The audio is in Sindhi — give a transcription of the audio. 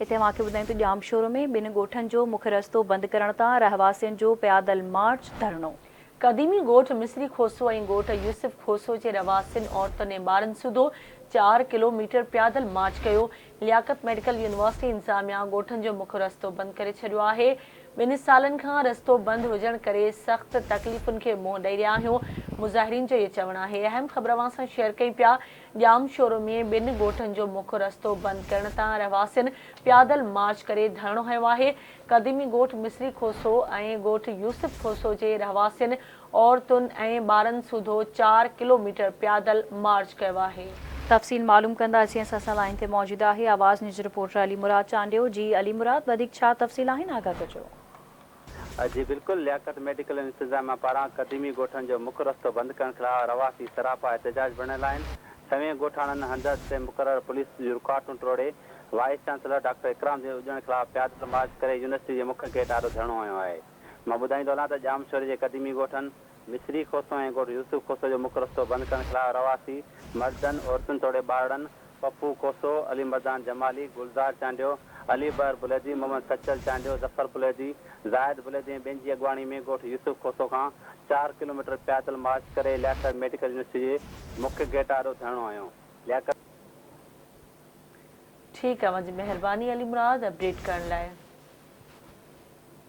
هتي اوهان کي ٻڌايون ته ڄامشورو ۾ ٻن ڳوٺن جو مک رستو بند ڪرڻ تان رهواسين جو پيادل مارچ، ڌرڻو. قديمي ڳوٺ مصري کوسو ۽ ڳوٺ يوسف کوسو جي رهواسين عورتن ۽ ٻارن سوڌو چار ڪلو ميٽر پيادل مارچ ڪيو. لياقت ميڊيڪل يونيورسٽي انتظاميا ڳوٺن جو مک رستو بند ڪري ڇڏيو آهي. ٻن سالن کان رستو بند هجڻ ڪري سخت تڪليفن کي منهن ڏئي رهيا آهيون، مظاهرين جو اهو چوڻ آهي. اهم خبر اوهان سان شيئر ڪيون پيا، ڄامشورو ۾ ٻن ڳوٺن جو مک رستو بند ڪرڻ تان رهواسين پيادل مارچ ڪري ڌرڻو هنيو آهي. قديمي ڳوٺ مصري کوسو ۽ ڳوٺ يوسف کوسو جي رهواسين عورتن ۽ ٻارن سوڌو چار ڪلو ميٽر پيادل مارچ ڪيو آهي. تفصيل معلوم ڪنداسين اسان سان لائين تي موجود آهي آواز نيوز رپورٽر علي مراد چانڊيو جي علي مراد وڌيڪ ڇا تفصيل آهن آگاهه ڪجو. جي بلڪل لياقت ميڊيڪل انتظاميا پاران قديمي ڳوٺن جو مک رستو بند ڪرڻ خلاف رهواسي سراپا احتجاج بڻيل آهن سوين ڳوٺاڻن هنڌ تي مقرر پوليس جون رڪاوٽون ٽوڙي vice chancellor doctor Ikram Uddin Ujjan خلاف پيادل مارچ ڪري يونيورسٽي جي مک گيٽ آڏو ڌرڻو هنيو آهي مان ٻڌائيندو هلان ته ڄامشوري جي قديمي ڳوٺن مصري کوسو ۽ ڳوٺ يوسف کوسو جو مک رستو بند ڪرڻ خلاف رهواسي مردن، عورتن توڙي ٻارڙن پپو کوسو، علي مردان جمالي، گلزار چانڊيو، علي بحر بليدي، محمد سچل چانڊيو، ظفر بليدي، زاهد بليدي ۽ ٻين جي اڳواڻي ۾ ڳوٺ يوسف کوسو کان چار ڪلوميٽر پيادل مارچ ڪري لياقت ميڊيڪل يونيورسٽي جي مک گيٽ آڏو ڌرڻو هنيو. لياقت. ٺيڪ اوهان جي مهرباني علي مراد اپڊيٽ ڪرڻ لاء.